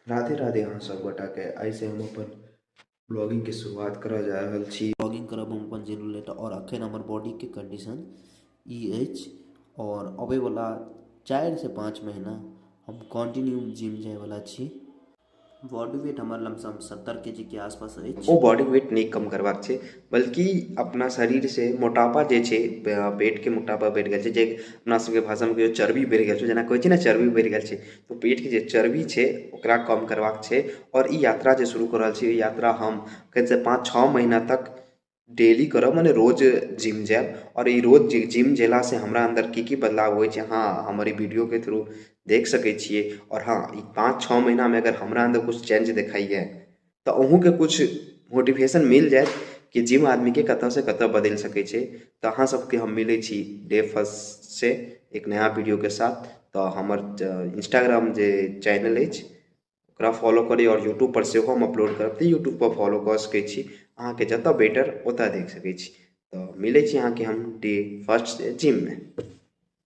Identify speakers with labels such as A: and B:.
A: राधे राधे अहाँ सब गोटाके। आइसँ हम अपन ब्लॉगिंगके शुरुआत करऽ जा रहल छी।
B: ब्लॉगिंग करब हम अपन जिम रिलेटेड। आओर अखन हमर बॉडीके कंडीशन ई अछि आओर अबैवला 4 से 5 महीना हम कंटिन्यू जिम जाइवला छी। बॉडी वेट हमर लमसम 70 केजी के आसपास अछि।
A: ओ बॉडी वेट नहि कम करबाक छै, बल्कि अपना शरीरसँ मोटापा जे छै, पेटके मोटापा बढ़ि गेल छै, जे अपना सबके भाषामे कहियौ चर्बी बढ़ि गेल छै, जेना कहै छै ने चर्बी बढ़ि गेल छै, तऽ पेटके जे चर्बी छै ओकरा कम करबाक छै। आओर ई यात्रा जे शुरू कऽ रहल छी, ई यात्रा हम एखनसँ 5-6 महीना तक डेली करब, मने रोज जिम जायब। आओर ई रोज जिम जेलासँ हमरा अन्दर की की बदलाव होइ छै, अहाँ हमर ई वीडियोके थ्रू देख सकै छियै। आओर हँ, ई 5-6 महीनामे अगर हमरा अन्दर किछु चेंज देखाइए तऽ अहूँके किछु मोटिवेशन मिल जायत कि जिम आदमीके कतऽसँ कतऽ बदलि सकै छै। तऽ अहाँ सबके हम मिलै छी डे फर्स्टसँ एक नया वीडियोके साथ। तऽ हमर इंस्टाग्राम जे चैनल अछि, ओकरा फॉलो करी आओर यूट्यूबपर सेहो हम अपलोड करब, तऽ यूट्यूबपर फॉलो कऽ सकै छी। अहाँके जतऽ बेटर, ओतऽ देख सकै छी। तऽ मिलै छी अहाँके हम डे फर्स्टसँ जिममे।